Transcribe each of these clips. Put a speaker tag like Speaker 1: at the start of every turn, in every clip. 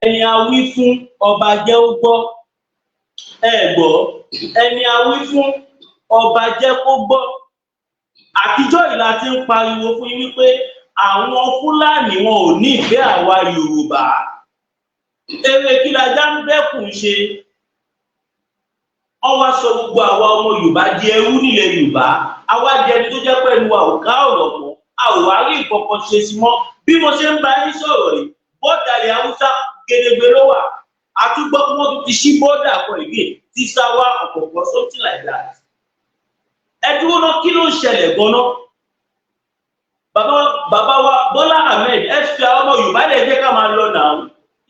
Speaker 1: Ẹni a wí fún, ọba jẹ́ ó gbọ́. Ẹ gbọ́, ẹni a wí fún, ọba jẹ́ kó gbọ́. Àtijọ́ yìí la ti ń pariwo fún yín wípé àwọn Fúlàní, wọn ò ní ìfẹ́ àwa Yorùbá. Eré kí lajá ń bẹ́kùn ṣe? Wọ́n wá sọ gbogbo àwa ọmọ Yorùbá di ẹrú nílẹ̀ Yorùbá. Àwa di ẹni tó jẹ́ pẹ̀lú wa ò ká ọ̀rọ̀ mọ́, a ò wá rí nǹkan kan ṣe sí mọ́. Bí mo ṣe ń bá yín sọ̀rọ̀ yìí, border ilẹ̀ Haúsá gedegbe ló wà. Àtúgbọ́ pé wọ́n tún ti ṣí border kan ìgbé tí sáwá ọ̀kọ̀ọ̀kan, something like that. Ẹ dúró ná, kí ló ń ṣẹlẹ̀ gan-an? Bàbá, bàbá wa Bọ́lá Ahmed, ẹ fi àwọn ọmọ Yorùbá lè jẹ́ ká máa lọ náà.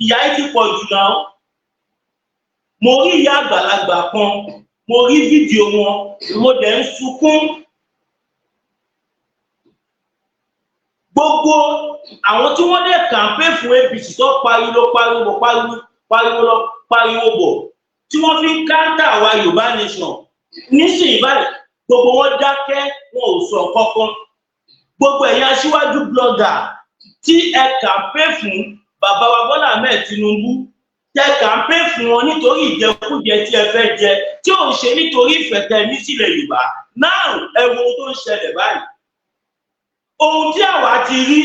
Speaker 1: Ìyà yìí ti pọ̀ jù náà. Mo rí ìyá àgbàlagbà kan, mo rí fídíò wọn, mo dẹ̀ ń sunkún. Gbogbo àwọn tí wọ́n dẹ̀ campaign fún APC tó pariwo, pariwo, pariwo, pariwo lọ, pariwo bọ̀, tí wọ́n fi ń counter àwa Yorùbá nation nísìnyí báyìí, gbogbo wọn dákẹ́, wọn ò sọ kankan. Gbogbo ẹ̀yin aṣíwájú blogger tí ẹ campaign fún bàbá wa Bọ́lá Ahmed Tinubu, tẹ campaign fún wọn nítorí ìjẹkújẹ tí ẹ fẹ́ jẹ, tí ò ń ṣe nítorí ìfẹ́ tẹ ní sílẹ̀ Yorùbá náà, ẹ wo ohun tó ń ṣẹlẹ̀ báyìí. Ohun tí àwa ti rí,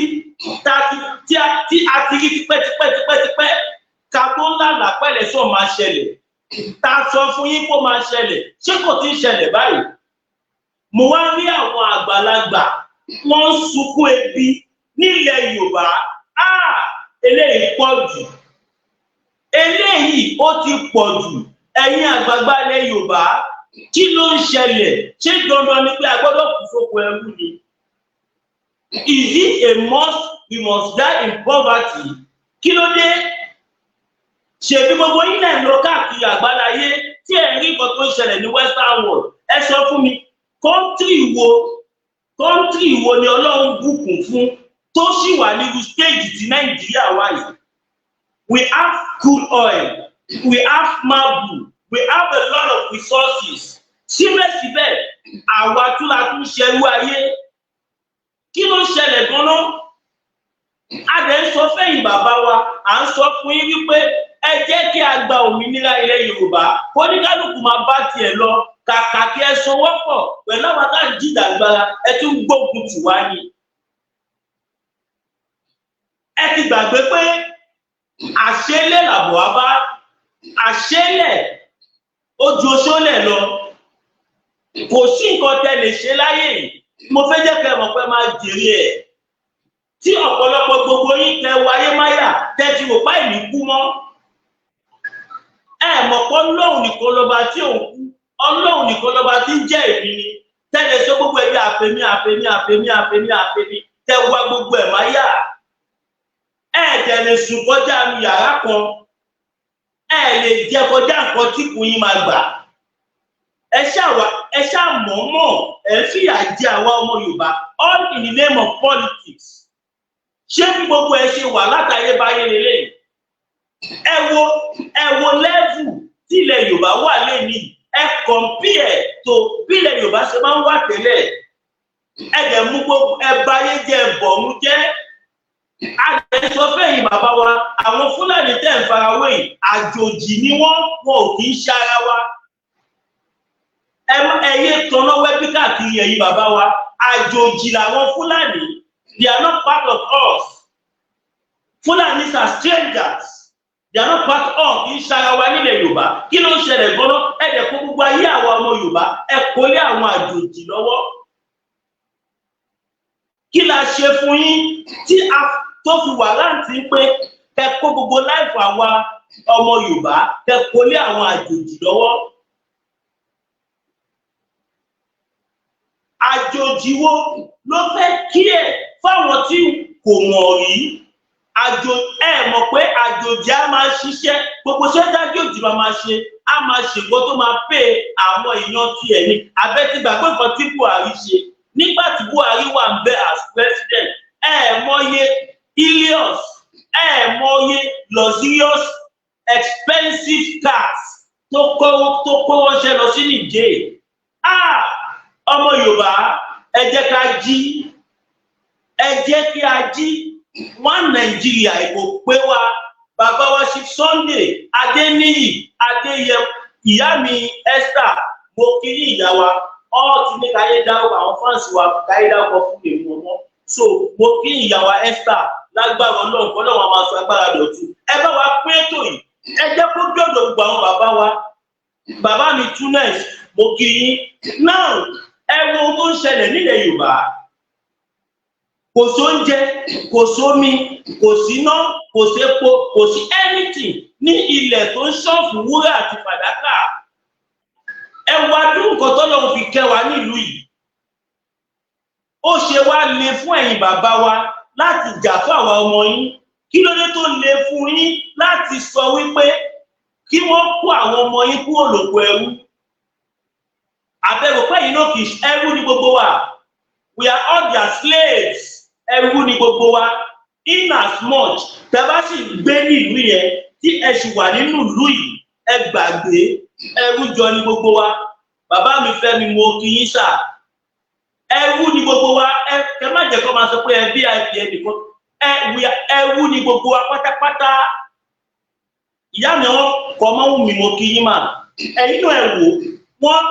Speaker 1: tí a ti rí tipẹ́tipẹ́ tipẹ́tipẹ́ ká tó ńlá làpẹ́lẹ̀ sọ máa ṣẹlẹ̀, tá a sọ fún yín kó máa ṣẹlẹ̀, ṣé kò tí ń ṣẹlẹ̀ báyìí? Mo wá rí àwọn àgbàlagbà, wọ́n ń sunkún ebi nílẹ̀ Yorùbá. Ah, eléyìí pọ̀ jù, eléyìí ó ti pọ̀ jù. Ẹ̀yin àgbààgbà ilẹ̀ Yorùbá, kí ló ń ṣẹlẹ̀? Ṣé dandan ni pé a gbọ́dọ̀ kú sóko ẹrú ni? Is it a must we must die in poverty? Kí ló dé? Ṣèbí gbogbo yín náà lọ káàkiri àgbáláyé tí ẹ̀ ń rí nǹkan tó ń ṣẹlẹ̀ ní Western world. Ẹ sọ fún mi, country wo, country wo ni Ọlọ́run bùkún fún tó sì wà nírú stage tí Nàìjíríà wà yìí? We have crude oil, we have marble, we have a lot of resources. Síbẹ̀síbẹ̀, àwa tún la tún ṣerú ayé. Kí ló ń ṣẹlẹ̀ gan-an? A dẹ̀ ń sọ fẹ́yìn bàbá wa, à ń sọ fún yín wípé ẹ jẹ́ kí a gba òmìnira ilẹ̀ Yorùbá, kóníkálukú máa bá tiẹ̀ lọ. Kàkà kí ẹ sowọ́pọ̀ pẹ̀lú àwọn tá à ń jìjàgbara, ẹ tún gbógun tì wá ni. Ẹ ti gbàgbé pé àṣélẹ̀ làbọ̀ wá bá àṣélẹ̀, ó ju oṣólẹ̀ lọ. Kò sí nǹkan tẹ́ lè ṣe láyé yìí. Mo fẹ́ jẹ́ kẹ́ mọ̀ pé máa jèrè ẹ̀ tí ọ̀pọ̀lọpọ̀ gbogbo yín tẹ wáyé máyà, tẹ ti rò pa ìní kú mọ́. Ẹ mọ̀ pé Ọlọ́run nìkan lọ́ba tí òun kú, Ọlọ́run nìkan lọ́ba tí ń jẹ́ èmi ni. Tẹ́lẹ̀ sọ gbogbo ẹbí àfẹ́mí, àfẹ́mí, àfẹ́mí, àfẹ́mí, àfẹ́mí, tẹ wá gbogbo ẹ̀ máyà. Ẹ tẹ̀ lè sùn kọjá nu yàrá kan, ẹ lè jẹ kọjá nǹkan tí kò yín máa gbà. Ẹ ṣáà, ẹ ṣáà mọ̀ọ́mọ̀ ẹ ń fìyà jẹ àwa ọmọ Yorùbá, all in the name of politics. Ṣé bí gbogbo ẹ ṣe wà látayébáyé lélẹ́yìn? Ẹ wo, ẹ wo level tí ilẹ̀ Yorùbá wà lẹ́nìí. Ẹ compare to bí ilẹ̀ Yorùbá ṣe máa ń wà tẹ́lẹ̀. Ẹ dẹ̀ mú gbogbo ẹ báyé jẹ́, ẹ bọ̀rún jẹ́. A dẹ̀ sọ fẹ́yìn bàbá wa, àwọn Fúlàní tẹ̀ ń farawé yìí, àjòjì ni wọ́n, wọn ò kì í ṣe ara wa. Ẹ yé tanná wẹ́bí káàkiri. Ẹ̀yin bàbá wa, àjòjì làwọn Fúlàní. They are not part of us. Fulanis are strangers, they are not part of, kì í ṣe ara wa nílẹ̀ Yorùbá. Kí ló ń ṣẹlẹ̀ gan-an? Ẹ dẹ̀ kó gbogbo ayé àwa ọmọ Yorùbá, ẹ kó lé àwọn àjòjì lọ́wọ́. Kí la ṣe fún yín tí a tó fi wà láǹtí pé kẹ kó gbogbo life àwa ọmọ Yorùbá, kẹ kó lé àwọn àjòjì lọ́wọ́? Àjòjì wo ló fẹ́ kí ẹ̀ fáwọn tí kò mọ̀ rí àjò? Ẹ mọ̀ pé àjòjì á máa ṣiṣẹ́, gbogbo ṣẹ́ dájòjì máa ṣe, á máa ṣègbọ́ tó máa pè àwọn èèyàn tiẹ̀ ní abẹ́ tí gbàgbé nǹkan tí Buhari ṣe nígbà tí Buhari wà ń bẹ as president. Ẹ mọye Hilux, ẹ mọye luxurious expensive cars tó kó ránṣẹ́ lọ sí Niger. Ah, ọmọ Yorùbá, ẹ jẹ́ ká jí, ẹ jẹ́ kí a jí. One Nàìjíríà kò pé wa. Bàbá wa Chief Sunday Adéníyì Adéyẹ, ìyá mi Esther, mo kí ní ìyá wa. Ọ ti ní káyé dárúkọ àwọn fans wa, káyé dárúkọ fún èmi ọmọ. So mo kí ìyá wa Esther. Lágbára Ọlọ́run, kọ́ lọ́wọ́ máa sọ agbára dọ̀tun. Ẹ bá wa pín ètò yìí, ẹ jẹ́ kó dọ̀dọ̀ gbogbo àwọn bàbá wa. Bàbá mi Tunes, mo kí yín. Now, ẹ wo ohun tó ń ṣẹlẹ̀ nílẹ̀ Yorùbá. Kò sóúnjẹ, kò sómi, kò síná, kò sépo, kò sí anything ní ilẹ̀ tó ń ṣọ̀fù wúrà àti fàdákà. Ẹ wá dún nǹkan tọ́lọ́run fi kẹ́ wa nílùú yìí. Ó ṣe wá le fún ẹ̀yin bàbá wa láti jà fún àwa ọmọ yín? Kí ló dé tó le fún yín láti sọ wípé kí wọ́n kó àwọn ọmọ yín kúrò lóko ẹrú? Àbẹ̀wò pé yìí náà kì í ẹrú ní gbogbo wa. We are all their slaves. Ẹrú ní gbogbo wa. In as much tẹ́ bá sì gbé nílùú yẹn, tí ẹ sì wà nínú ìlú yìí, ẹ gbàgbé, ẹrú jọ ní gbogbo wa. Bàbá mi Fẹ́mi, mo kí yín sà. Ẹrú ní gbogbo wa. Ẹ má jẹ́ kó máa sọ pé ẹ VIP ẹnìkan ẹ. Ẹrú ní gbogbo wa pátápátá. Ìyá mi, wọn kọ mọ́ wù mí, mo kí yín mà. Ẹ̀yin náà, ẹ wò wọ́n,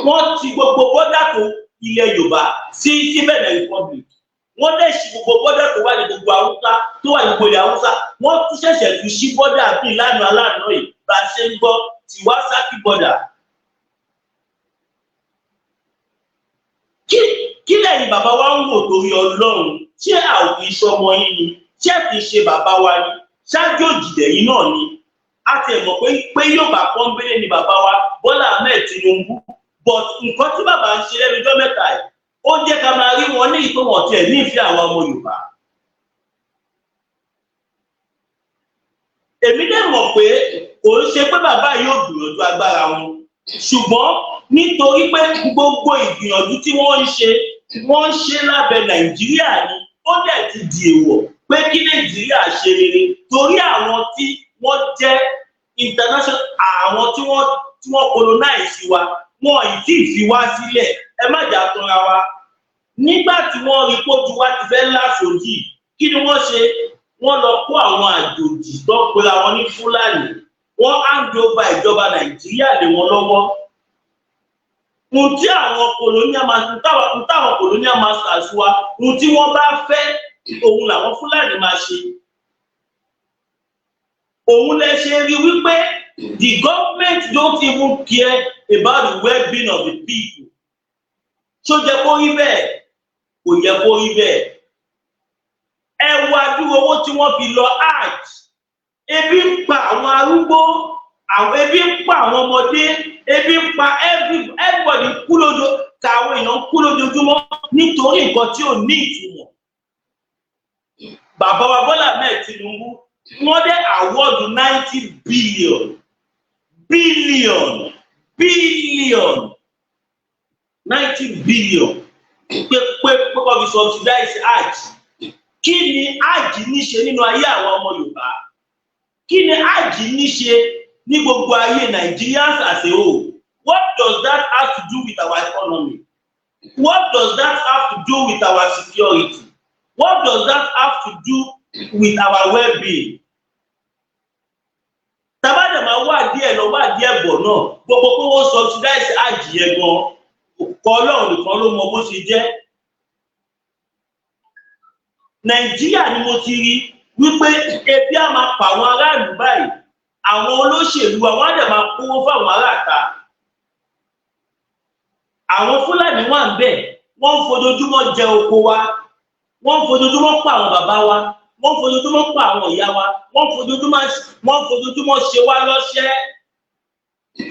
Speaker 1: wọ́n ti gbogbo border tó ilẹ̀ Yorùbá sí Benin Republic. Wọ́n dẹ̀ ṣí gbogbo border tó wà ní gbogbo Haúsá, tó wà ní gbogbo ilẹ̀ Haúsá. Wọ́n tún ṣẹ̀ṣẹ̀ tún ṣí border bíi lánàá lánàá yìí, bá a ṣe ń gbọ́ Tiwasaki border. Kí lẹ́yìn bàbá wa ń wò torí Ọlọ́run? Ṣé a ò kì í ṣọmọ yín ni? Ṣé kì í ṣe bàbá wa ni? Ṣáájú òjìdẹ̀ yìí náà ni a ti mọ̀ pé Yorùbá pọ́nbélé ni bàbá wa Bọ́lá Ahmed Tinubu, but nǹkan tí bàbá ń ṣe lẹ́nu ọjọ́ mẹ́ta yìí, ó jẹ́ ká máa rí wọn ní ìpé wọn tiẹ̀ ní ìfẹ́ àwọn ọmọ Yorùbá. Èmi dẹ̀ mọ̀ pé kò ń ṣe pé bàbá yóò gbìyànjú agbára wọn, ṣùgbọ́n nítorí pé gbogbo ìgbìyànjú tí wọ́n ń ṣe, wọ́n ń ṣe lábẹ́ Nàìjíríà ni. Ó dẹ̀ ti di èèwọ̀ pé kí Nàìjíríà ṣe rere, torí àwọn tí wọ́n jẹ́ international, àwọn tí wọ́n colonize wa, wọn ì tí ì fi wá sílẹ̀. Ẹ má jà tanra wa. Nígbà tí wọ́n rí pójú wa ti fẹ́ láṣojú, kí ni wọ́n ṣe? Wọ́n lọ kó àwọn àjòjì tó ń pera wọn ní Fúlàní, wọ́n hand over ìjọba Nàìjíríà lé wọn lọ́wọ́. Ohun tí àwọn colonial masters, táwọn colonial masters wa, ohun tí wọ́n bá fẹ́, òun làwọn Fúlàní máa ṣe. Òun lẹ ṣe rí wípé the government don't even care about the well-being of the people. Ṣó jẹ́ kó rí bẹ́ẹ̀? Kò yẹ kó rí bẹ́ẹ̀. Ẹ wá dúró, owó tí wọ́n fi lọ Hajj, ebi ń pa àwọn arúgbó, àwọn ebi ń pa àwọn ọmọdé, ebi ń pa everybody, kú lójó ká, àwọn èèyàn kú lójoojúmọ́ nítorí nǹkan tí ò ní ìtumọ̀. Bàbá wa Bọ́lá Ahmed Tinubu, wọ́n dé award 90 billion, billion, billion, 90 billion pé kọ́ fi subsidize Hajj. Kí ni Hajj ní ṣe nínú ayé àwọn ọmọ Yorùbá? Kí ni Hajj ní ṣe ní gbogbo ayé Nigerians as a whole? What does that have to do with our economy? What does that have to do with our security? What does that have to do with our well-being? Tabadẹ máa wá díẹ̀ lọ, wá díẹ̀ bọ̀ náà, gbogbo pé wọ́n subsidize Hajj yẹn gan kọ́, Ọlọ́run nìkan ló mọ bó ṣe jẹ́. Nàìjíríà ni mo ti rí wípé ebi á máa pa àwọn aráàlú báyìí, àwọn olóṣèlú àwọn á dẹ̀ máa kówó fáwọn aráàta. Àwọn Fúlàní wà ń bẹ̀, wọ́n ń fojoojúmọ́ jẹ oko wa, wọ́n ń fojoojúmọ́ pa àwọn bàbá wa, wọ́n ń fojoojúmọ́ pa àwọn ìyá wa, wọ́n ń fojoojúmọ́ ṣe wá lọ́ṣẹ́.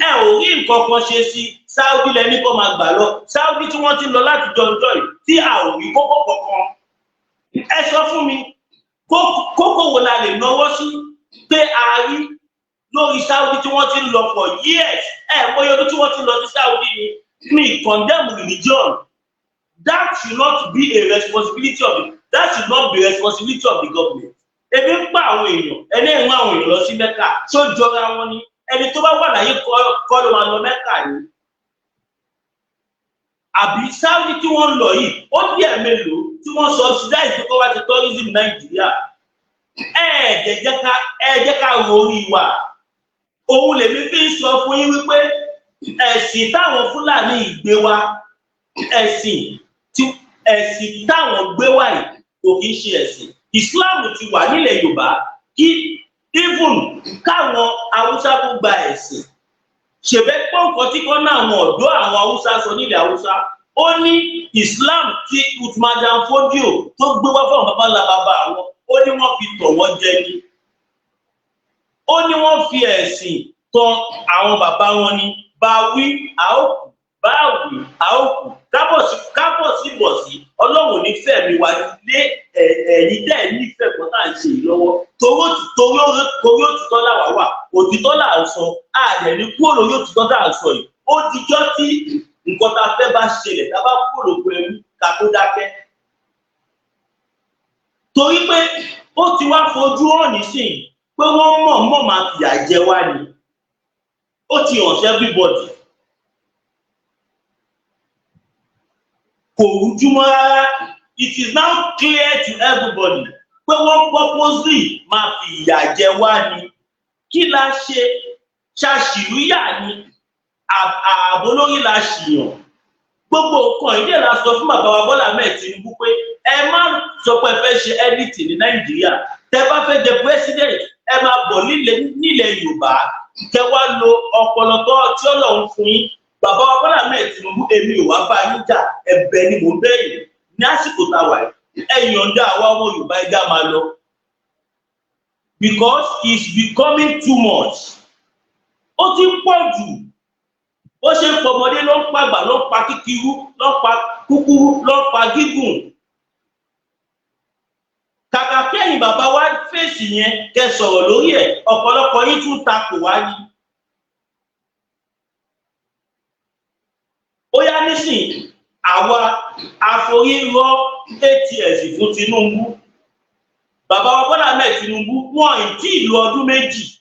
Speaker 1: Ẹ ò rí nǹkan kan ṣe sí. Saudi lẹni kó máa gbà lọ, Saudi tí wọ́n ti lọ láti jọjọ yìí, tí a ò rí kókó kankan. Ẹ sọ fún mi, kókó wo la lè náwó sí pé a rí lórí Saudi tí wọ́n ti ń lọ for years? Ẹ bóyá ọdún tí wọ́n ti lọ sí Saudi ni. Mi condemn religion. That should not be responsibility of the government. Ebi ń pa àwọn èèyàn, ẹni ìwọ̀n àwọn èèyàn lọ sí Mẹ́kà, tó jọra wọn ni? Ẹni tó bá wà láyé kọ́ ló máa lọ Mẹ́kà ni? Àbí Saudi tí wọ́n ń lọ yìí, ó díẹ̀ mélòó tí wọ́n subsidize tó kọ́ wá ti tourism Nàìjíríà? Ẹ Ẹ̀ẹ́dẹ̀ jẹ́ ká, ẹ jẹ́ ká ro orí wa. Òun lèmi fi ń sọ fún yín wípé ẹ̀sìn táwọn Fúlàní gbé wá, ẹ̀sìn táwọn gbé wá yìí kò kí ń ṣe ẹ̀sìn. Islam ti wà nílẹ̀ Yorùbá kí even káwọn Haúsá tó gba ẹ̀sìn. Ṣèbẹ́ pọ́ nǹkan tí kọ́ náà àwọn ọ̀dọ́ àwọn Haúsá sọ nílẹ̀ Haúsá, ó ní Islam tí Uthman Dan Fodio tó gbé wá fún àwọn bàbá ńlá bàbá àwọn, ó ní wọ́n fi tọ̀ wọ́n jẹ ni. Ó ní wọ́n fi ẹ̀sìn tọ̀ àwọn bàbá wọn ni. Bá wí àókù, bá wí àókù, kábọ̀ sí bọ̀ sí. Ọlọ́run ní fẹ̀mí wa lé ẹ̀yìn tẹ̀ nífẹ̀ẹ́ kan tá à ń ṣe yìí lọ́wọ́, torí òtítọ́ làwà wà, òtítọ́ là ń sọ. Àdẹ̀ ní kúrò lórí òtítọ́ tá à ń sọ yìí. Ó dijọ́ tí nǹkan tá a fẹ́ bá ṣẹlẹ̀, tá a bá kúrò lóko ẹrú, ká tó dákẹ́, torí pé ó ti wá fojú hàn nísìnyí pé wọ́n mọ̀ mọ̀ máa fìyà jẹ wá ni. Ó ti hàn sí everybody, kò rújú mọ́ rárá. It is now clear to everybody pé wọ́n purposely máa fi ìyà jẹ wá ni. Kí la ṣe? Ṣàṣìlúyà ni ààbò lórí la ṣìyàn. Gbogbo nǹkan ìdí ẹ̀ la sọ fún bàbá wa Bọ́lá Ahmed Tinubu pé ẹ má sọ pé ẹ fẹ́ ṣe anything ní Nàìjíríà. Tẹ bá fẹ́ jẹ president, ẹ máa bọ̀ nílẹ̀ Yorùbá, kẹ wá lo ọpọlọ tó tí Ọlọ́run fún yín. Bàbá wa Bọ́lá Ahmed Tinubu, èmi ò wá bá yín jà, ẹ̀bẹ̀ ni mò ń bẹ̀ yín ní àsìkò tá a wà yìí. Ẹ yọ̀ǹda àwa ọmọ Yorùbá, ẹ já máa lọ, because it's becoming too much. Ó ti ń pọ̀ jù. Bó ṣe ń pọmọdé ló ń pàgbà, ló ń pa kíkirú, ló ń pa kúkúrú, ló ń pa gígùn. Kàkà kẹ́yìn bàbá wa fèsì yẹn, kẹ́ sọ̀rọ̀ lórí ẹ̀, ọ̀pọ̀lọpọ̀ yín tún takò wá ní. Ó yá nísìn, àwa àforírọ́ 8 years fún Tinubu. Bàbá wa Bọ́lá Ahmed Tinubu, wọn ì tí ì lo ọdún 2,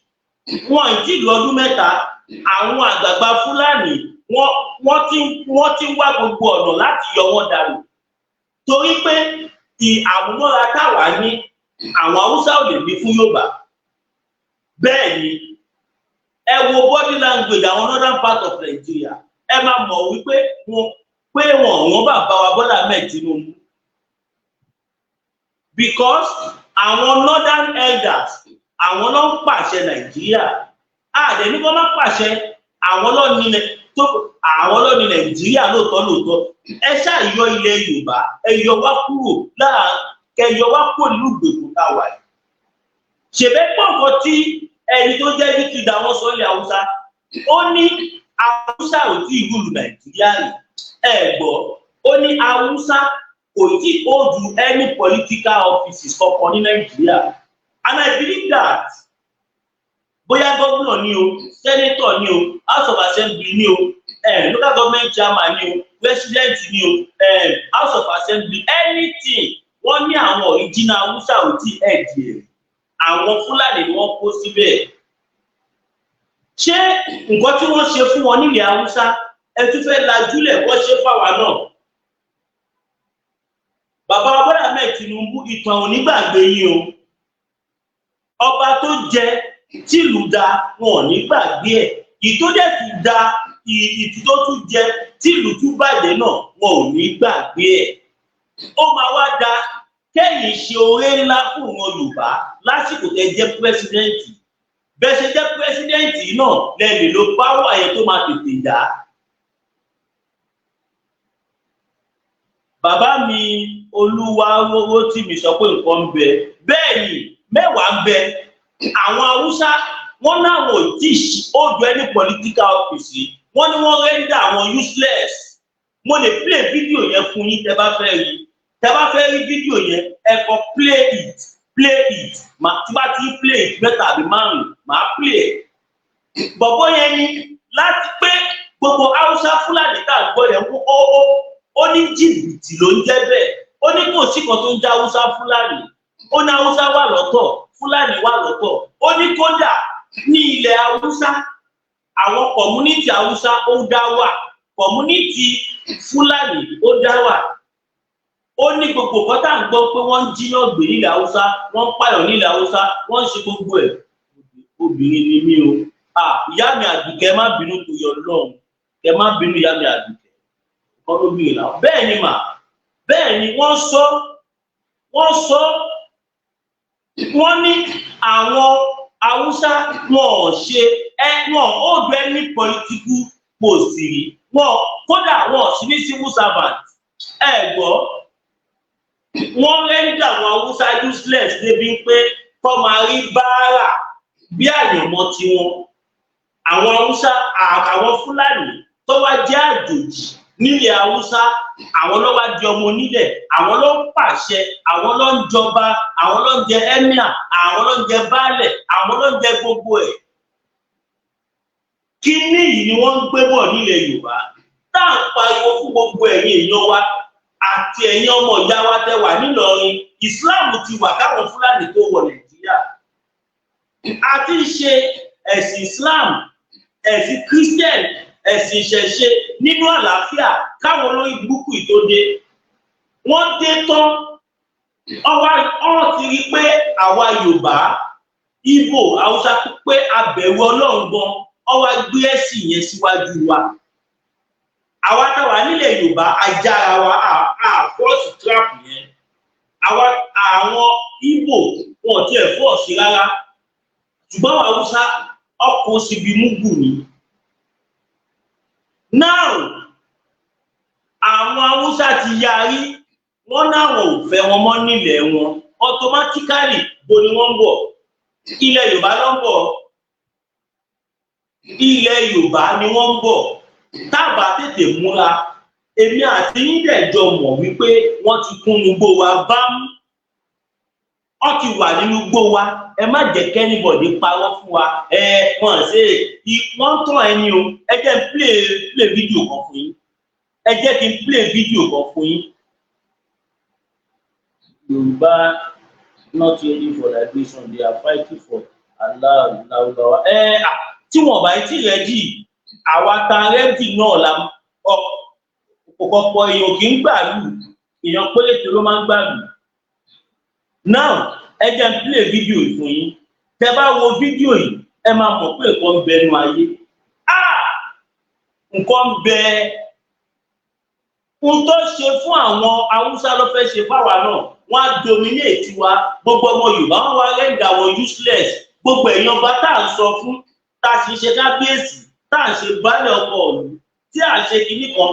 Speaker 1: wọn ì tí ì lo ọdún 3. Àwọn àgbààgbà Fúlàní, wọ́n ti ń wá gbogbo ọ̀nà láti yọ wọ́n dànù, torí pé àmúmọ́ra táwa ní, àwọn Haúsá ò lè ní fún Yorùbá. Bẹ́ẹ̀ ni, ẹ wo body language àwọn northern part of Nigeria, ẹ máa mọ̀ wípé wọn pé wọn wọ́n bàbá wa Bọ́lá Ahmed Tinubu, because àwọn northern elders, àwọn ló ń pàṣẹ Nàìjíríà. Àdẹ ní kó má pàṣẹ, àwọn ló ní Nàìjíríà lóòótọ́ lóòótọ́. Ẹ ṣáà yọ ilẹ̀ Yorùbá, ẹ yọ wá kúrò láà, kẹ yọ wá kúrò nínú ìgbèkùn tá a wà yìí. Ṣèbẹ́ pọ̀ nǹkan tí ẹni tó jẹ́ youth leader wọn sọ ilẹ̀ Haúsá, ó ní Haúsá ò tí ì rule Nàìjíríà rí. Ẹ gbọ́, ó ní Haúsá kò tí ì hold any political offices kankan ní Nàìjíríà, and I believe that. Bóyá gómìnà ni o, senator ni o, House of Assembly ni o, local government chairman ni o, president ni o, House of Assembly, anything, wọ́n ní àwọn original Haúsá ò tí ẹ̀ díẹ̀, àwọn Fúlàní ni wọ́n kó síbẹ̀. Ṣé nǹkan tí wọ́n ṣe fún wọn nílẹ̀ Haúsá, ẹ tún fẹ́ lajúlẹ̀ wọ́n ṣe fáwa náà? Bàbá wa Bọ́lá Ahmed Tinubu, ìtàn ò ní gbàgbé yín o. Ọba tó jẹ tìlú da, wọn ò ní gbàgbé ẹ̀. Ìtó dẹ̀ tún da, ìtú tó tún jẹ tìlú tún bàjẹ́ náà, wọn ò ní gbàgbé ẹ̀. Ó máa wá da kẹ́yìn ṣe oore ńlá fún wọn Yorùbá lásìkò tẹ́ jẹ́ president. Bẹ́ẹ̀ ṣe jẹ́ president náà, lẹ lè lo power yẹn tó máa tètè yá. Bàbá mi Olúwarówó tí mi sọ pé nǹkan ń bẹ, bẹ́ẹ̀ ni mẹ́wàá ń bẹ. Àwọn Haúsá, wọ́n náwọn ò tí hold any political office. Wọ́n ní wọ́n render àwọn useless. Mo lè play fídíò yẹn fún yín tẹ́ bá fẹ́ rí. Tẹ́ bá fẹ́ rí fídíò yẹn, ẹ kọ "play it, play it". Tí bá ti play it mẹ́ta àbí márùn, màá play ẹ̀. Bọ̀bọ́ yẹn ni láti pé gbogbo Haúsá Fúlàní tá à ń gbọ́ yẹn, ó ní jìbìtì ló ń jẹ́ bẹ́ẹ̀. Ó ní kò sí kan tó ń jẹ́ Haúsá Fúlàní. Ó ní Haúsá wà lọ́tọ̀, Fúlàní wà lọ́tọ̀. Ó ní kódà ní ilẹ̀ Haúsá, àwọn community Haúsá ó dá wà, community Fúlàní ó dá wà. Ó ní gbogbo nǹkan tá à ń gbọ́ pé wọ́n ń jíyàn gbé nílẹ̀ Haúsá, wọ́n ń pààyàn nílẹ̀ Haúsá, wọ́n ń ṣe gbogbo ẹ̀. Obìnrin ni mí o. Ah, ìyá mi Àdùkẹ́, má bínú tó yọ lọ́hùn, kẹ má bínú, ìyá mi Àdùkẹ́ kọ́ lóbìnrin làwọn. Bẹ́ẹ̀ ni mà, bẹ́ẹ̀ ni wọ́n sọ, wọ́n sọ, wọ́n ní àwọn Haúsá wọn ò ṣe ẹ, wọn ò gbẹ ní political post rí wọn, kódà wọn ò sí ní civil servant. Ẹ gbọ́, wọ́n render àwọn Haúsá useless débi pé kọ́ máa rí báárà bí àyànmọ́ tiwọn. Àwọn Haúsá, àwọn Fúlàní tó wá jẹ́ àjòjì nílẹ̀ Haúsá, àwọn ló wá di ọmọ onílẹ̀, àwọn ló ń pàṣẹ, àwọn ló ń jọba, àwọn ló ń jẹ emir, àwọn ló ń jẹ baálẹ̀, àwọn ló ń jẹ gbogbo ẹ̀. Kíní yìí ni wọ́n ń gbé bọ̀ nílẹ̀ Yorùbá tá à ń pariwo fún gbogbo ẹ̀yin èèyàn wa àti ẹ̀yin ọmọ ìyá wa tẹ́ wà nílọrin. Islam ti wà káwọn Fúlàní tó wọ Nàìjíríà. Àti ṣe ẹ̀sìn Islam, ẹ̀sìn Christian, ẹ̀sìn ìṣẹ̀ṣe nínú àlàáfíà káwọn olórí burúkú yìí tó dé. Wọ́n dé tán, ọwọ́ ọ̀hún ti rí pé àwa Yorùbá, Ìgbò, Haúsá, pé abẹ̀rù Ọlọ́run gan, ọwọ́ gbé ẹ̀sìn yẹn síwájú wa. Àwa táwa nílẹ̀ Yorùbá ajára wa à force trap yẹn. Àwa àwọn Ìgbò wọn ò tiẹ̀ force rárá, ṣùgbọ́n àwọn Haúsá ọkọ̀ síbi múgù ni. Now, àwọn Haúsá ti yarí, wọ́n náwọn ò fẹ́ wọn mọ́ nílẹ̀ wọn. Automatically, bo ni wọ́n ń bọ̀? Ilẹ̀ Yorùbá ló ń bọ̀, ilẹ̀ Yorùbá ni wọ́n ń bọ̀. Tábà tètè múra, èmi àti yín dẹ̀ jọ mọ̀ wípé wọ́n ti kún igbó wa bám, wọ́n ti wà nínú igbó wa. Ẹ má jẹ́ kí anybody parọ́ fún wa. Ẹ wọ́n ṣe wọ́n ń tàn ẹni o. Ẹ jẹ́ n play fídíò kan fún yín, ẹ jẹ́ kí n play fídíò kan fún yín. Yorùbá not ready for liberation, they are fighting for Allah Lárúbáwá. Ẹ tí wọn bá ti ready, àwa ta ready náà la ọ̀pọ̀pọ̀. Èèyàn kì í gbàlù, èèyàn péréte ló máa ń gbàlù. Now, ẹ jẹ́ n play fídíò yìí fún yín. Tẹ́ bá wo fídíò yìí, ẹ máa mọ̀ pé nǹkan ń bẹ nínú ayé. Ah, nǹkan ń bẹ. Ohun tó ṣe fún àwọn Haúsá ló fẹ́ ṣe fáwa náà. Wọ́n á dominate wa. Gbogbo ọmọ Yorùbá, wọn wá render wọn useless. Gbogbo ẹ̀yin ọba tá à ń sọ fún, tá a sì ń ṣe kábíyèsí, tá à ń ṣe baálẹ̀ ọkọ̀ ìlú, tí à ń ṣe kinní kan,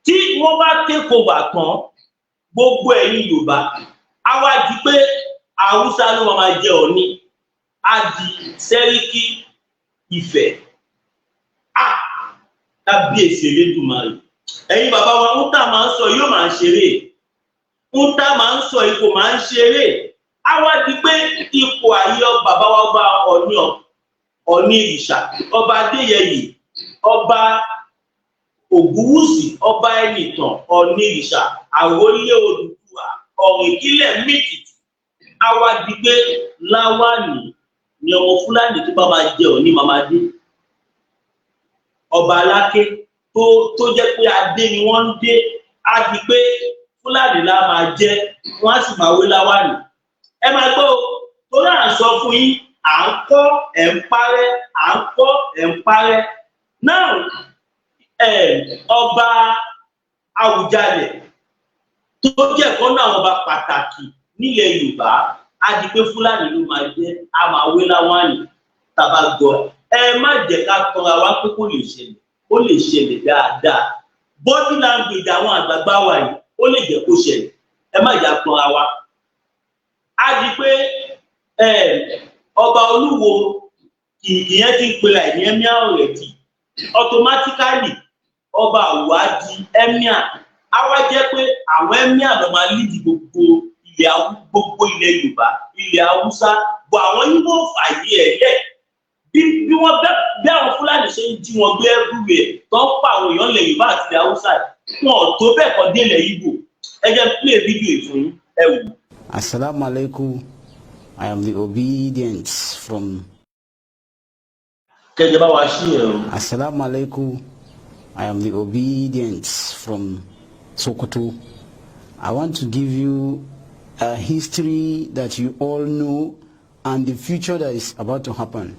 Speaker 1: tí wọ́n bá take over tán, gbogbo ẹ̀yin Yorùbá, á wá di pé Haúsá ló máa jẹ Ọ̀ọ̀ni, á di Sẹ́ríkì Ifẹ̀. Á kábíyèsí Elédùmarè! Ẹ̀yin bàbá wa, ń tà máa ń sọ yóò máa ń ṣeré, ń tá máa ń sọ ipò máa ń ṣeré. Á wá di pé ipò àyè bàbá wa, ọba Ọ̀ọ̀ni, Ọ̀ọ̀ni ìrìṣà, Ọba Adéyẹyè, Ọba Ògúnwùsì, Ọba Ẹnìtàn, Ọ̀ọ̀ni ìrìṣà, àròlé Odùduwà, Ọ̀rìnkílẹ̀ mìtìtì, á wá di pé láwàní ni ọmọ Fúlàní tó bá máa jẹ Ọ̀ọ̀ni máa máa dé. Ọba Aláké tó jẹ́ pé adé ni wọ́n ń dé, á di pé Fúlàní la máa jẹ́, wọ́n á sì máa wé láwàní. Ẹ máa gbọ́ o, torí à ń sọ fún yín, à ń kọ́ ẹ̀ ń parẹ́, à ń kọ́ ẹ̀ ń parẹ́. Now, Ọba Àwùjalẹ̀ tó jẹ́ ẹ̀kọ́ náà, àwọn ọba pàtàkì nílẹ̀ Yorùbá, á di pé Fúlàní ló máa jẹ́, á máa wé láwàní tàbá gbọ́. Ẹ má jẹ́ ká tọra wá pé kó lè ṣẹlẹ̀. Ó lè ṣẹlẹ̀ dáadáa. Body language àwọn àgbààgbà wa yìí, ó lè jẹ́ kó ṣẹlẹ̀. Ẹ má jà tọra wa. Á di pé ọba Olúwo ìyẹn ti ń pera ẹ̀ ní emir already. Automatically, ọba Àwọ̀ á di emir. Á wá jẹ́ pé àwọn emir ló máa lead gbogbo ilẹ̀, gbogbo ilẹ̀ Yorùbá, ilẹ̀ Haúsá bọ̀. Àwọn Ìgbò fàyè ẹ̀ lẹ̀ bí wọ́n bí àwọn Fúlàní ṣe ń jí wọn gbé everywhere, tó ń pa àwọn èèyàn ilẹ̀ Yorùbá àti ilẹ̀ Haúsá, wọn ò tó bẹ́ẹ̀ kọ́ dé ilẹ̀ Ìgbò. Ẹ jẹ́ play fídíò yìí fún yín, ẹ wò.
Speaker 2: Assalamu alaikum. I am the Obidient from.
Speaker 1: Kẹjẹ bá wa ṣí ẹ o.
Speaker 2: Assalamu alaikum. I am the Obidient from Sokoto. I want to give you a history that you all know and the future that is about to happen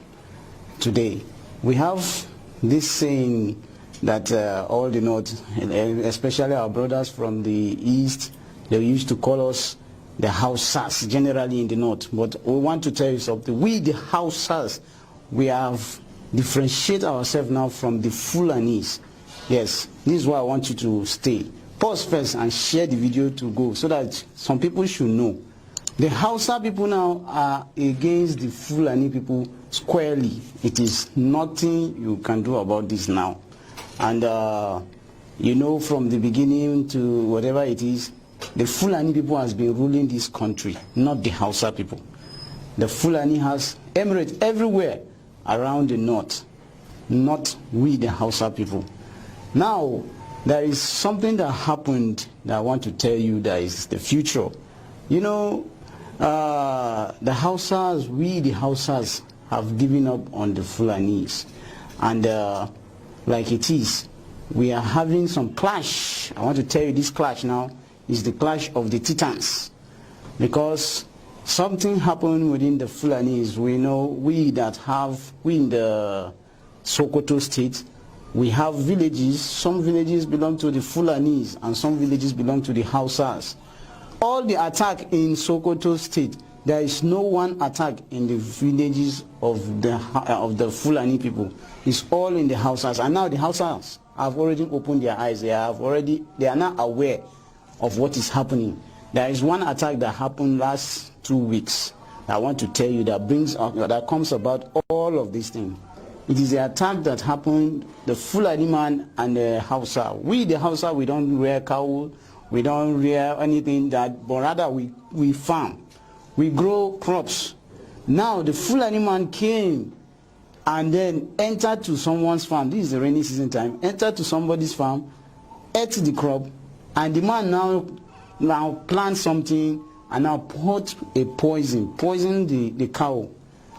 Speaker 2: today. We have this saying that all the North, especially our brothers from the East, they used to call us the Hausas, generally in the North. But we want to tell you something. We, the Hausas, we have differentiated ourselves now from the Fulanis. Yes, this is why I want you to stay. Pause first and share the video to go so that some people should know. The Hausa people now are against the Fulani people squarely. It is nothing you can do about this now. And from the beginning to whatever it is, the Fulani people has been ruling this country, not the Hausa people. The Fulani has emirates everywhere around the north, not we, the Hausa people. Now, there is something that happened that I want to tell you that is the future. The Hausas, we the Hausas, have given up on the Fulanis. And like it is, we are having some clash. I want to tell you this clash now is the clash of the titans. Because something happened within the Fulanis. We know we that have, we in the Sokoto State, we have villages. Some villages belong to the Fulanis and some villages belong to the Hausas. All the attack in Sokoto State, there is no one attack in the villages of the Fulani people. It's all in the Hausas. And now the Hausas have already opened their eyes. They are now aware of what is happening. There is one attack that happened last 2 weeks. I want to tell you that brings that comes about all of these things. It is the attack that happened, the Fulani man and the Hausa. We, the Hausa, we don't rear cow, we don't rear anything that, but rather we farm. We grow crops. Now the Fulani man came and then entered to someone's farm. This is the rainy season time. Entered to somebody's farm, ate the crop, and the man now plant something and now put a poison, poison the cow.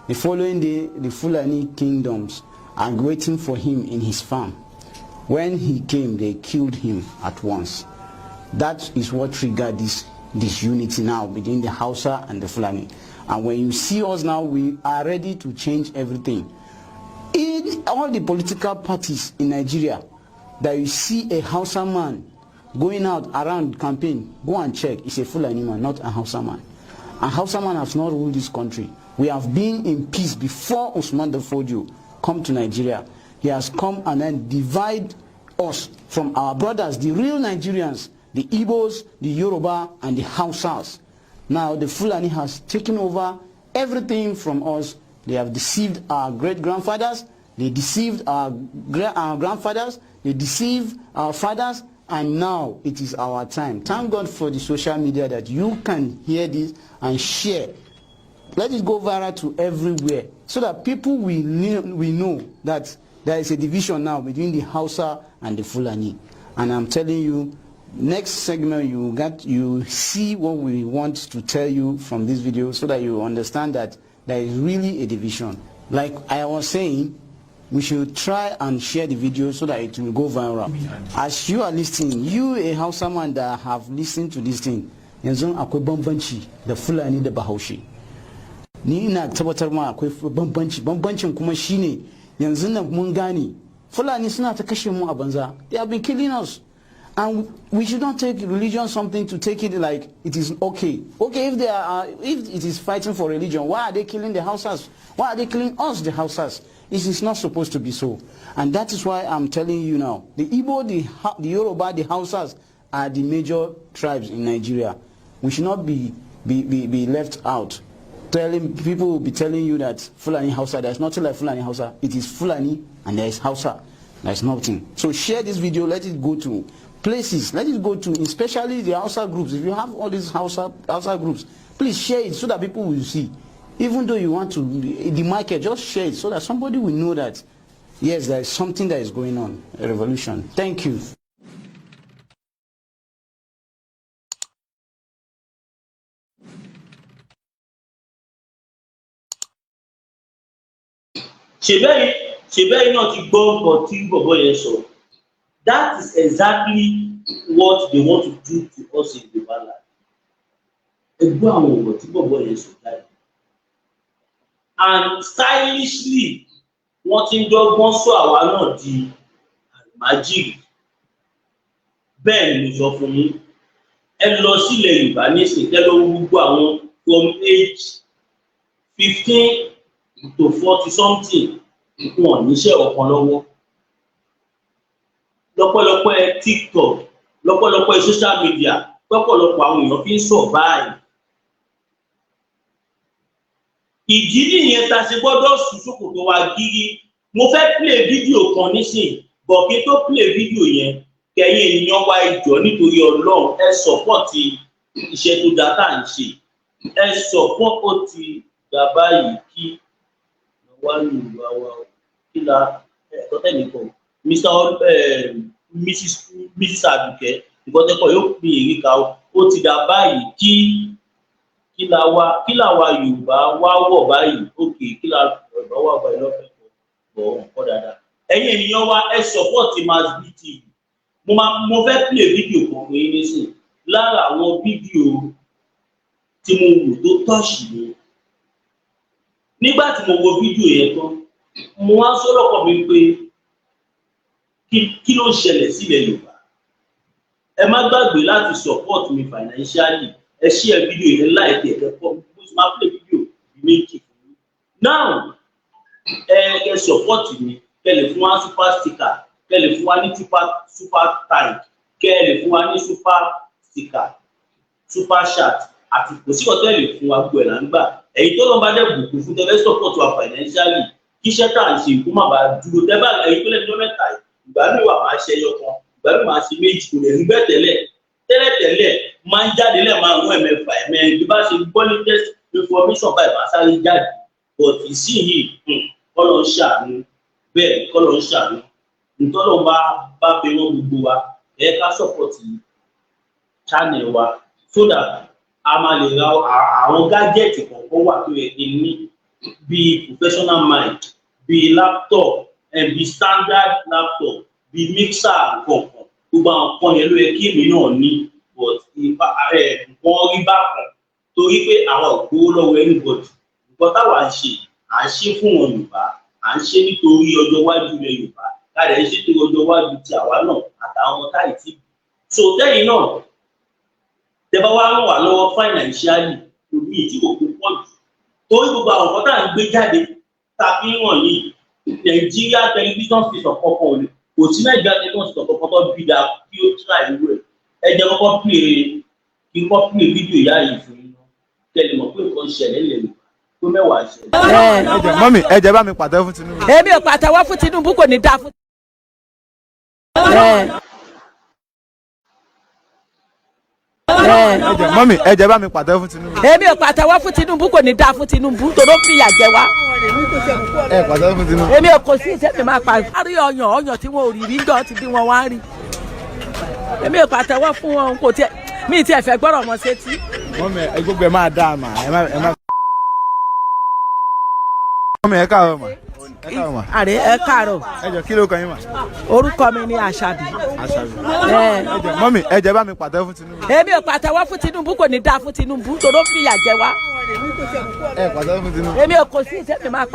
Speaker 2: The following day, the Fulani kingdoms are waiting for him in his farm. When he came, they killed him at once. That is what triggered this disunity now between the Hausa and the Fulani. And when you see us now, we are ready to change everything. In all the political parties in Nigeria, that you see a Hausa man going out around campaign, go and check. It's a Fulani man, not a Hausa man. A Hausa man has not ruled this country. We have been in peace before Usman Danfodio come to Nigeria. He has come and then divide us from our brothers, the real Nigerians, the Igbos, the Yoruba, and the Hausas. Now the Fulani has taken over everything from us. They have deceived our great-grandfathers, they deceived our grandfathers, they deceived our fathers, and now it is our time. Thank God for the social media that you can hear this and share. Let it go viral to everywhere so that people will know that there is a division now between the Hausa and the Fulani. And I'm telling you, next segment you see what we want to tell you from this video so that you understand that there is really a division. Like I was saying, we should try and share the video so that it will go viral. As you are listening, you a Hausa man that have listened to this thing, yanzu akwai bambanci da Fulani da Bahaushe. Ni ina tabbatar ma akwai bambanci, bambancin kuma shine yanzu nan mun gane Fulani suna ta kashe mu a banza. They have been killing us. And we should not take religion something to take it like it is okay. Okay, if it is fighting for religion, why are they killing the Hausas? Why are they killing us, the Hausas? It is not supposed to be so. And that is why I'm telling you now, the Igbo, the Yoruba, the Hausas are the major tribes in Nigeria. We should not be left out. Telling people will be telling you that Fulani Hausa, there's nothing like Fulani Hausa. It is Fulani and there is Hausa. There's nothing. So share this video, let it go to places, let it go to especially the Hausa groups. If you have all these Hausa groups, please share it so that people will see. Even though you want to the market, just share it so that somebody will know that yes, there is something that is going on, a revolution. Thank you.
Speaker 1: Ṣèbẹ́yìn náà ti gbọ́ nǹkan tí bọ̀bọ̀ yẹn sọ. That is exactly what they want to do to us in Yorùbá land. Ẹ gbọ́ àwọn ọ̀rọ̀ tí bọ̀bọ̀ yẹn sọ jáde, and stylishly, wọ́n ti ń dọ́gbọ́n sọ àwa náà di àlùmájìrì. Bẹ́ẹ̀ ni mo sọ fún yín. Ẹ lọ sílẹ̀ Yorùbá nísìnyí, kẹ́ lọ wo gbogbo àwọn from age 15 to 40 something, wọn níṣẹ́ ọ̀kan lọ́wọ́. Lọ́pọ̀lọpọ̀ TikTok, lọ́pọ̀lọpọ̀ social media, lọ́pọ̀lọpọ̀ àwọn èèyàn fi ń survive. Ìdí nìyẹn tá a ṣe gbọ́dọ̀ sùn ṣòkòtò wa gírí. Mo fẹ́ play fídíò kan nísìn bọ̀. Kí n tó play fídíò yẹn, kẹ̀yin ènìyàn wa, ìjọ, nítorí Ọlọ́run, ẹ support iṣẹ́ tó dáa tá à ń ṣe, ẹ support. Ó ti gbà báyìí kí wá Yorùbá wa kí la ẹ̀kọ́ tẹ̀lé kọ. Mr Mrs Aduke, nǹkan tẹ́kọ̀ yóò pín ìríkà. Ó ti dà báyìí kí la wá, kí làwa Yorùbá wá wọ̀ báyìí? Òkè kí la Yorùbá wà báyìí lọ́fẹ̀ẹ́ bọ̀ ọ̀n dáadáa. Ẹ̀yin ènìyàn wa, ẹ support Masbi TV. Mo fẹ́ play fídíò kan fún yín nísìn. Lára àwọn fídíò tí mo wò tó touch mi nígbà tí mo wo fídíò yẹn tán, mo wá sọ́dọ̀ kọ́ mi pé kí ló ń ṣẹlẹ̀ sílẹ̀ Yorùbá? Ẹ má gbàgbé láti support mi financially. Ẹ share fídíò yẹn, like ẹ, kẹ́kọ̀ọ́. Mo sì máa play fídíò bí méjì fún yín now. Ẹ support mi, kẹ́ lè fún wa super sticker, kẹ́ lè fún wa ní super thank, kẹ́ lè fún wa ní super sticker, super chat, àti kò sí ọ̀tẹ́ lè fún wa, gbọ́ ẹ̀ là ń gbà. Ẹ̀yin tó lọ́n bá dẹ̀ bùkún fún, tẹ́lẹ̀ support wa financially, kí iṣẹ́ tá à ń ṣe kó má bàa dúró. Tẹ́ bá ẹ̀yin tó lẹ́nu mẹ́ta yìí, ìgbà mi wà máa ṣe ẹyọ kan, ìgbà mi máa ṣe méjì. Kò lè rí bẹ́ẹ̀ tẹ́lẹ̀ tẹ́lẹ̀. Tẹ́lẹ̀ máa ń jáde lẹ́ẹ̀ márùn-ún, ẹ̀mẹ́fà, ẹ̀mẹ́rin. Bí bá ṣe gbọ́ latest information báyìí, máa sáré jáde, but ìsinyìí, kọ́lọ̀ ń ṣàánú. Bẹ́ẹ̀, kọ́lọ̀ ń ṣàánú. Ntọ́lọ́ bá fi wọ́n gbogbo wa, ẹ ká support channel wa so that a máa lè ra àwọn gadget kọ̀ọ̀kan wà tó yẹ kí n ní, bíi professional mic, bíi laptop, bíi standard laptop, bíi mixer nǹkan. Gbogbo àwọn nǹkan yẹn ló yẹ kí èmi náà ní, but nǹkan rí bákan torí pé àwa ò gbowó lọ́wọ́ anybody. Nǹkan táwa ń ṣe, à ń ṣe fún wọn Yorùbá, à ń ṣe nítorí ọjọ́ iwájú ilẹ̀ Yorùbá, káàdì ń ṣe nítorí ọjọ́ iwájú ti àwa náà àtàwọn ọmọ táyì tí. So tẹ́yìn náà, tẹ́ bá wá ràn wá lọ́wọ́ financially, òbí tí kò kó pọ̀ jù, torí gbogbo àwọn nǹkan tá à ń gbé jáde tá a fi ń hàn yìí, Nàìjíríà television station kọ̀ọ̀kan ò lè, kò sí Nàìjíríà television station kọ̀ọ̀kan tó bí da kí ó try irú ẹ̀. Ẹ jẹ́ kọ́kọ́ play, kí n kọ́ play fídíò ìyá yìí fún yín, kẹ́ lè mọ̀ pé nǹkan ṣẹlẹ̀ lè lò pé mẹ́wàá ṣẹlẹ̀.
Speaker 3: Ẹ jẹ́ mummy, ẹ jẹ́ bá mi pàtẹ́wọ́ fún Tinubu.
Speaker 4: Èmi ò pàtẹ́wọ́ fún Tinubu, kò ní dáa fún.
Speaker 3: Ẹ jẹ́ mummy, ẹ jẹ́ bá mi pàtẹ́wọ́ fún Tinubu.
Speaker 4: Èmi ò pàtẹ́wọ́ fún Tinubu, kò ní dáa fún Tinubu tó fìyà jẹ wá.
Speaker 3: Ẹ pàtẹ́wọ́ fún Tinubu.
Speaker 4: Èmi ò kò sí ìṣe mi máa pa. A rí ọyàn ọyàn tí wọn ò rí rí jọ ti bí wọn wá rí. Èmi ò pàtẹ́wọ́ fún wọn, kò tiẹ̀ mi ì tiẹ̀ fẹ́ gbọ́rọ̀ wọn sétí.
Speaker 3: Mummy, ẹ gbogbo ẹ máa dáa mà, ẹ má ẹ má. Mummy, ẹ káàárọ̀ mà, ẹ káàárọ̀ mà.
Speaker 4: Àrẹ, ẹ káàárọ̀.
Speaker 3: Ẹ jọ, kí ló kàn yín mà?
Speaker 4: Orúkọ mi ni Àṣàbí.
Speaker 3: Àṣàbí.
Speaker 4: Ẹ.
Speaker 3: Ẹ jẹ́ mummy, ẹ jẹ́ bá mi pàtẹ́wọ́ fún Tinubu.
Speaker 4: Èmi ò pàtẹ́wọ́ fún Tinubu, kò ní dáa fún Tinubu tó fìyà jẹ wá.
Speaker 3: Ẹ pàtẹ́wọ́ fún Tinubu.
Speaker 4: Èmi ò kò sí ìṣe mi máa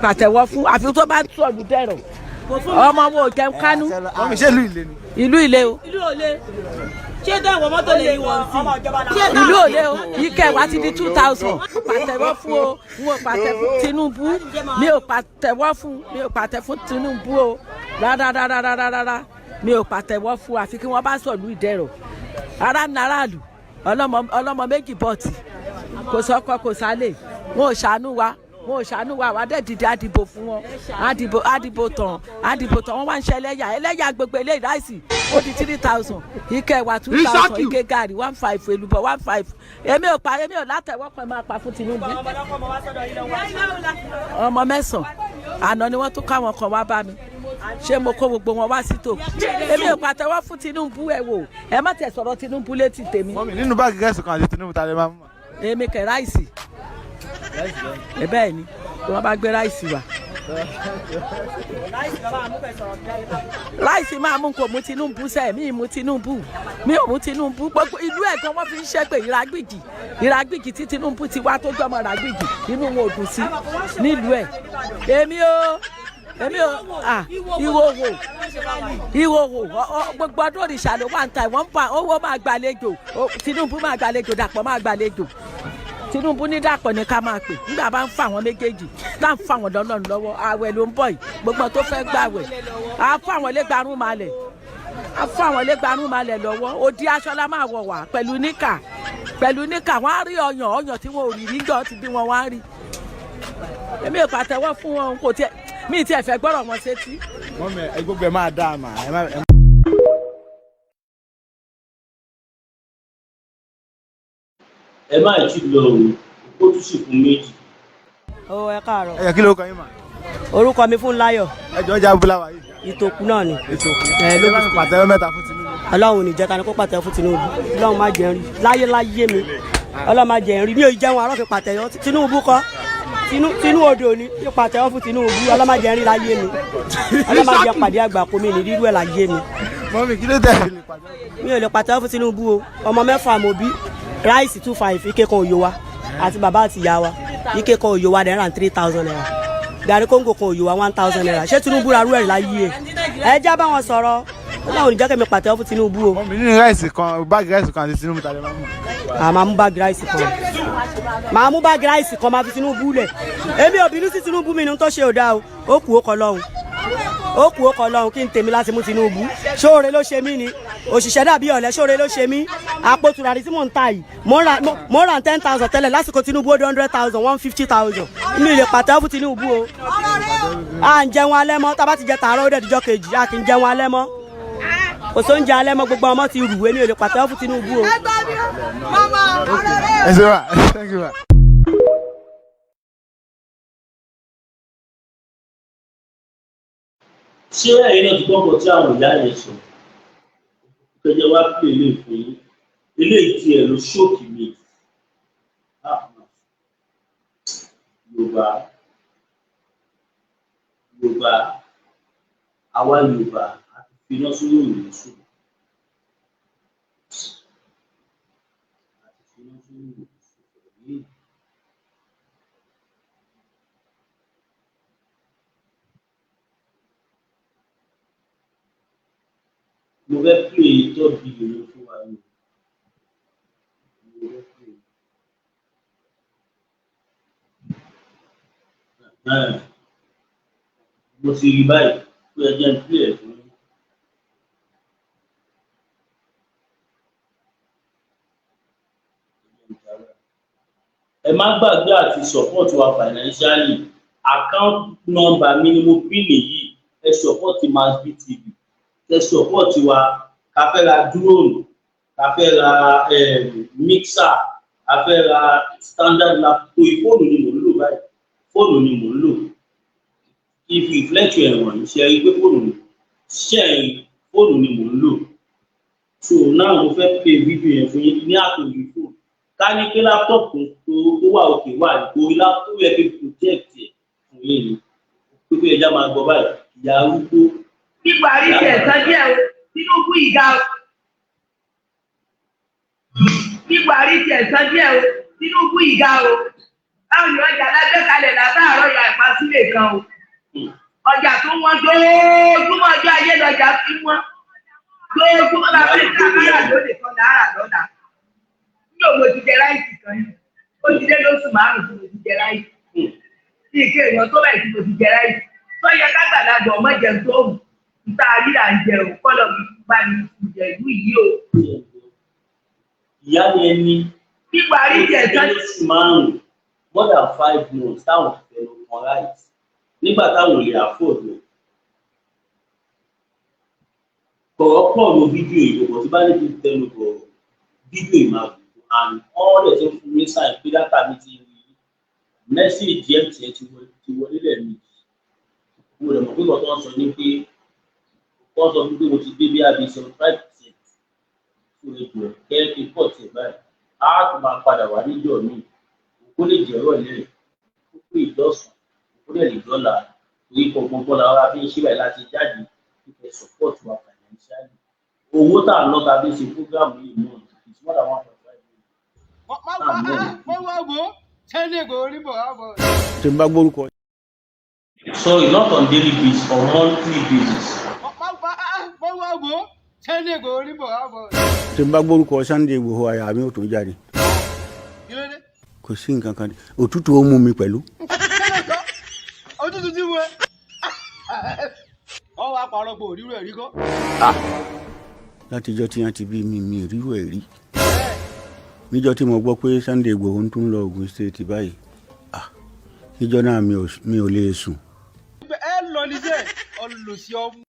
Speaker 4: pàtẹ́wọ́ fún, àfi tó bá sọ̀lù dẹ̀rọ̀. Ọmọ wo ò jẹun kánú.
Speaker 3: Mummy, ṣé ìlú ìle ni?
Speaker 4: Ìlú ìle o.
Speaker 5: Ìlú òle, ṣé dáwọ mọ́tò lè yí wọn sí?
Speaker 4: Ìlú òle o. Ike wa ti di 2,000. Pàtẹ́wọ́ fún o, n ò pàtẹ́ fún Tinubu, mi ò pàtẹ́wọ́ fún, mi ò pàtẹ́ fún Tinubu o, rárárárárárá, mi ò pàtẹ́wọ́ fún, àfi kí wọ́n bá sọ̀lú ìdẹ̀rọ̀. Ara nàràlù ọlọ́mọ ọlọ́mọ méjì bọ́ọ̀tì, kò sọ́kọ, kò sálè. Wọn ò ṣàánú wa, wọn ò ṣàánú wa. Wà á dẹ̀ dìde, àdìbò fún wọn, àdìbò, àdìbò tán, àdìbò tán. Wọ́n wá ń ṣe ẹlẹ́yà ẹlẹ́yà. Gbogbo eléyìí, rice ó di 3,000, ike ẹ̀wà 2,000, ike gàrí 1,500, èlùbọ̀ 1,500. Èmi ò pa, èmi ò látẹ̀wọ́ kan máa pa fún Tinubu. Ọmọ mẹ́sàn-án, àná ni wọ́n tún káwọn kan wá bá mi. Ṣé mo kó gbogbo wọn wá sí tò? Èmi ò pàtẹ́wọ́ fún Tinubu. Ẹ wò, ẹ má tẹ̀ sọ̀rọ̀ Tinubu létí tèmi.
Speaker 3: Mummy, nínú bag rice kan àti Tinubu, ta lè máa mú mà?
Speaker 4: Èmi kẹ̀, rice. Ẹ bẹ́ẹ̀ ni, tí wọ́n bá gbé rice wá. Ráìsì máa mú, kò mú Tinubu sẹ́ẹ̀. Mi mú Tinubu, mi ò mú Tinubu. Gbogbo ìlú ẹ̀ gan wọ́n fi ń ṣépè. Ìrágbìjì, Ìrágbìjì tí Tinubu ti wá, tó jọmọ Ìrágbìjì, inú wọn ò dùn sí nílùú ẹ̀. Èmi ò ah, ìhòhò, ìhòhò. Gbogbo ọdún òrìṣà ló wà ń ta. Ìwọ̀n ń pa owó máa gbàlejò. Tinubu máa gbàlejò, Dàpọ̀ máa gbàlejò. Tinubu ní Dàpọ̀ ní ká máa pè nígbà bá ń fa àwọn méjèèjì tá ń fa àwọn lọ́nà lọ́wọ́. Ààwẹ̀ ló ń bọ̀ yìí, gbogbo tó fẹ́ gbàwẹ̀, á fún àwọn lẹ́gbàrún malẹ̀, á fún àwọn lẹ́gbàrún malẹ̀ lọ́wọ́. Òdi aṣọ la máa wọ̀ wá pẹ̀lú níkà, pẹ̀lú níkà. Wọ́n á rí ọyàn, ọyàn tí wọn ò rí rí jọ ti bí wọn wá rí. Èmi ò pàtẹ́wọ́ fún wọn, kò tiẹ̀, mi tiẹ̀ fẹ́ gbọ́rọ̀ wọn sétí.
Speaker 3: Mummy, ẹ gbogbo ẹ máa dáa mà ẹ má.
Speaker 1: Ẹ má tí lọ o, ó tún sì kún méjì.
Speaker 5: Ó, ẹ káàárọ̀.
Speaker 3: Ẹ yẹ kí ló kọ yín mà?
Speaker 5: Orúkọ mi Fúnláyọ̀.
Speaker 3: Ẹ jọ, ọjà abúlé wa yìí.
Speaker 5: Ìtòkù náà ni.
Speaker 3: Ètò òkú.
Speaker 5: Ẹ
Speaker 3: Ẹ bá mi pàtẹ́wọ́ mẹ́ta fún Tinubu.
Speaker 5: Ọlọ́run ò ní jẹ́ ká ní kó pàtẹ́wọ́ fún Tinubu. Ọlọ́run má jẹ́ ń rí láyé láyé mi. Ọlọ́run má jẹ́ ń rí. Mi ò jẹun àárọ̀ fi pàtẹ́wọ́ Tinubu kọ́. Tinú odò ni fi pàtẹ́wọ́ fún Tinubu. Ọlọ́run má jẹ́ ń rí láyé mi. Ọlọ́run má jẹ́ pàdé àgbà kó mi ní rírú ẹ̀ láyé mi.
Speaker 3: Mummy, kí ló tẹ̀ fi lè pàtẹ́wọ́?
Speaker 5: Mi ò lè pàtẹ́wọ́ fún Tinubu o. Ọmọ 6 mo bí. Ráìsì 2,5 ike kan òyò wa, àti bàbá àti ìyá wa, ike kan òyò wa náírà ₦3,000. Gàrí kóńgò kan òyò wa ₦1,000. Ṣé Tinubu ra rú ẹ̀ láyé ẹ̀? Ẹ já bá wọn sọ̀rọ̀. Ọlọ́run ò ní jẹ́ kí mi pàtẹ́wọ́ fún Tinubu o.
Speaker 3: Mummy, nínú ráìsì kan, báàgì ráìsì kan àti Tinubu, tàbí máa mú?
Speaker 5: À, máa mú báàgì ráìsì kan, máa mú báàgì ráìsì kan, máa fi Tinubu lẹ̀. Èmi ò bínú sí Tinubu mi ní tó ṣe ò dáa o. Ó kù, ó kọ lọ́hùn, ó kù, ó kọ lọ́hùn. Kí n tèmi láti mú Tinubu? Ṣóore ló ṣe mí ni? Òṣìṣẹ́ dàbí ọ̀lẹ. Ṣóore ló ṣe mí? Àpò tùràrí tí mò ń ta yìí, mò ń ra 10,000 tẹ́lẹ̀. Lásìkò Tinubu, ó di 100,000, 150,000. Mi lè pàtẹ́wọ́ fún Tinubu o. À ń jẹun alẹ́ mọ́. Tá a bá ti jẹ tàárọ̀, ó dẹ̀ dijọ́ kejì, a kì í jẹun alẹ́ mọ́. Kò sóúnjẹ alẹ́ mọ́, gbogbo ọmọ ti rù. Èmi ò lè pàtẹ́wọ́ fún Tinubu o.
Speaker 3: Ẹ ṣe wà, thank you ma.
Speaker 1: Ṣé ẹ̀yin náà ti gbọ́kọ̀ tí àwọn ìyá yẹn sọ? Kẹjẹ wá pè lè fún yín eléyìí tí ẹ lọ ṣóòkì mi. Ah, Yorùbá, Yorùbá, àwa Yorùbá a ti fi iná sórí òrùlé sùn, a ti fi iná sórí òrùlé sùn yìí. Mo fẹ́ play third video yẹn fún wa ni mo fẹ́ play. Mo ti rí báyìí pé ẹ jẹ́ n play ẹ̀ fún yín. Ẹ má gbàgbé àti support wa financially. Account number mi ni mo pin yìí. Ẹ support Masbi TV, ẹ support wa. Ká fẹ́ ra drone, ká fẹ́ ra mixer, ká fẹ́ ra standard laptop. Fóònù ni mò ń lò báyìí, fóònù ni mò ń lò. Kí n fi reflect ẹ̀wọ̀n yìí ṣe rí pé fóònù ni ṣe rí, fóònù ni mò ń lò. So now, mo fẹ́ play video yẹn fún yín ní àtòrí fóònù. Ká ní pé laptop tó wà òkè wà orí laptop yẹ kí project ẹ̀ fún yín ni pípé. Ẹja máa gbọ́ báyìí, ìyá arúgbó.
Speaker 6: Bí Buhari tiẹ̀ sọ díẹ̀ o, Tinubu ìga o. Bí Buhari tiẹ̀ sọ díẹ̀ o, Tinubu ìga o. Báwo ni ọjà lágbẹ́ kalẹ̀ látàárọ̀ ya ìpàsílẹ̀ kan o? Ọjà tó wọ́n dójúmọ́, ọjọ́ ayé lọ́jà fi wọ́n dójúmọ́. Bá fẹ́ kábàárà lóde kan láàrà lọ́la. Ní òun mo ti jẹ ráìsì kan yìí, ó ti dé lóṣù 5 tí mo ti jẹ ráìsì. Ní ìké èèyàn tó báyìí tí mo ti jẹ ráìsì tó yẹ kágbàlagbà ọmọ jẹun tó wù níta rírà ń jẹ ò kọ́lọ̀ mi bá mi jẹ ìlú yìí o.
Speaker 1: Ìyá yẹn ní
Speaker 6: Bí Buhari tiẹ̀ sọ
Speaker 1: lóṣù 5, more than 5 months táwọn ti fẹnu kan ráìsì nígbà táwọn ò lè afford ẹ̀. Kọ̀rọ̀ pọ̀ ní fídíò yìí kò tí bá ní kí n tẹnu bọ̀ fídíò yìí máa gùn, and all the tí ń fún mi sáì pé data mi ti rí message MTN ti wọlé lẹ́ẹ̀mejì. Mo rẹ̀ mọ̀ pé nǹkan tó ń sọ ni pé wọ́n sọ fún pé mo ti dé bí abi 75% fún ẹjọ́ kẹ́ kí n pọ̀ tiẹ̀ báyìí. Á tún máa padà wá níjọ́ míì, kó lè jẹ́ ìrọ̀lẹ́, kó pé ìjọsìn, kó lè lè dọ́là. Torí gbogbo làwọn afi ń ṣe báyìí láti jáde kíkẹ́ support wa financially. Owó tá à ń lọ tàbí ṣe program yìí náà is more than 1.5 million.
Speaker 7: Tí n bá gbórúkọ.
Speaker 1: Sorry, not on daily basis, on monthly basis.
Speaker 7: Tí n bá gbórúkọ Sunday Igboho, àyà mi ò tún jáde. Kò sí nǹkan kan, òtútù ó mú mi pẹ̀lú.
Speaker 8: Òtútù tí mo ẹ ọ wá pàrọ̀ pé òrírò ẹ̀rí kọ́.
Speaker 7: Látijọ́ tí wọ́n ti bí mi, mi ò rírò ẹ̀ rí. Níjọ́ tí mo gbọ́ pé Sunday Igboho ń tún lọ Ogun State báyìí, ah, níjọ́ náà mi ò lè sùn.
Speaker 8: Ẹ lọ níṣẹ́ ọlùsí ọmọ.